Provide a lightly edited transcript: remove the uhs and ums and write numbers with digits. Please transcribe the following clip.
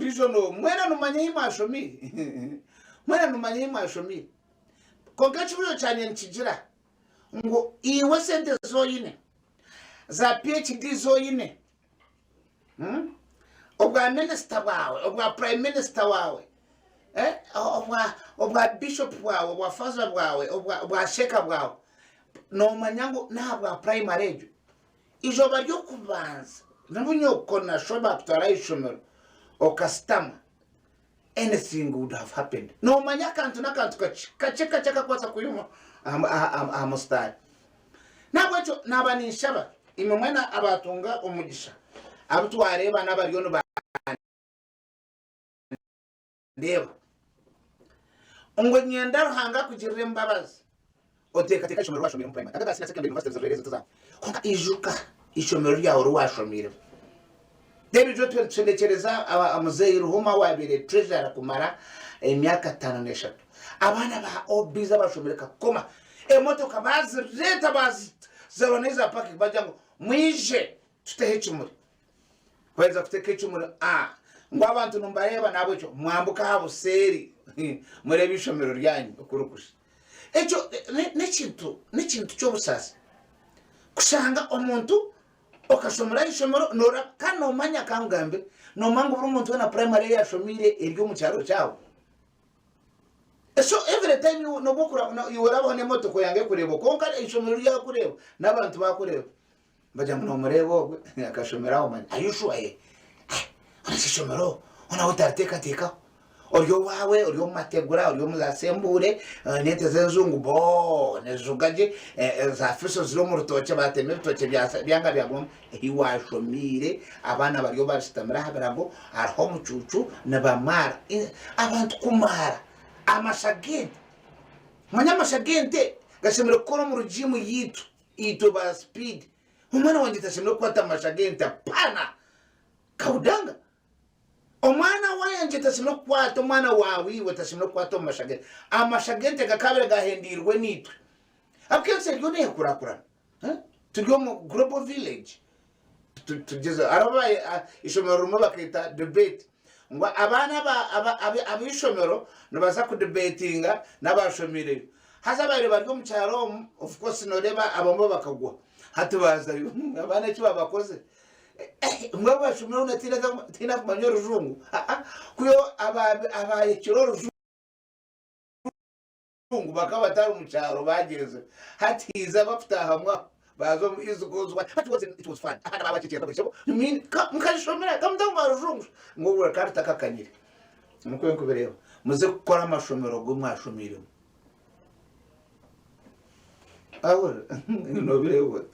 Ondiijo n'ogu. Mwena nimumanya ahi mwashomiire? Mwena nimumanya ahi mwashomiire? Kwonka ekibuuzo kyangye nikigira ngu iwe esente ezi oine, za PhD ezi oine, hmm? obwa minisita bwawe, obwa prime minister waawe, eh? obwa, obwa bishop bwawe, obwa faza bwawe, obwa, obwa sheeka bwawe, noomanya ngu n'ahabwa primary egyo Eizooba ry'okubanza n'obu nyoko na sho baakutwara aha ishomero okasitama, anything would have happened. Noomanya akantu n'akantu kakye kakye kakye akakubaasa kwiha aha musitaari. N'ahabw'ekyo naaba ninshaba imwe mwena abaatunga omugisha abu twareeba n'abariyo nibandeeba ngu niinyenda Ruhanga akugirire embabazi oteekateeke aha ishomero ri waashomeiremu primary. Aga ga senior secondary university zirere ezo tizaawe. Kwonka ijuka ishomero ryawe ri waashomeiremu. Reero itwe nitushendekyereza muzeeyi Ruhuma owaabaire treasurer kumara emyaka 53. Abaana ba OBs abashomire Kakoma emotoka baazireeta baazizarwa n'eza parking bagira ngu mwije tuteho ekimuri. Kwaheza kuteeka ekimuri ah, ngu abantu nimubareeba n'ahabw'ekyo mwambuke aha buseeri mureebe eishomero ryanyu oku rikushusha. Ekyo n'ekintu n'ekintu ky'obusaasi kushanga omuntu okashomera aha ishomero noora kandi noomanya kangambire noomanya ngu buri muntu weena primary ei yashomiire eri omu kyaro kyabo. So every time nobu okura iwe orabaho n'emotoka oyange kureebwa kwonka eishomero ryakureeba n'abantu bakureeba. Bagira ngu nomureeba ogwe akashomera aho manya are you sure eh ah ishomero hoona otariteekateekaho ori owaawe ori omu mategura ori omu za sembuure n'ente z'enjungu boo nizijuga gye za fiso ziri omu rutookye baatema ebitookye byanga byagumamu ahi waashomiire abaana bariyo bashutamire aha birago hariho omucuucu nibamaara abantu kumaara amasha g'ente manya amasha g'ente gashemereire kukora omu rugiimu yaitu. Itwe ba speed omwana wangye tashemereire kukwata amasha g'ente apana kawudanga omwana wangye tashemereire kukwata omwana waawe iwe tashemereire kukwata omu masha g'ente amasha g'ente gakabire gahendeirwe naitwe ahabw'okuba ensi eriyo neekurakurana eh? Turi omu global village tugyezeho hariho eishomero rimwe bakeeta debate ngu abaana ab'eishomero nibaza kudibetinga n'abashomireyo haza abaire bari omu kyaro omu of course noreeba abamwe bakagwa hati baazayo abaana eki babakoze ngu abashomireho tihaine akumanya orujungu kwihaho abayekire orujungu ngu bakaba batari omu kyaro bagyenzire hati haija abakutahamu aho baaza omu easy goes what but was it was fun abaana babakyekyenga buri kimwe you mean ka mukashomera ka mutaguma rujungu ngu obwo rukaba rutakakanyire nikwo nkubireeba muze kukora amashomero agu mwashomiiremu ahurira nobireeba ota.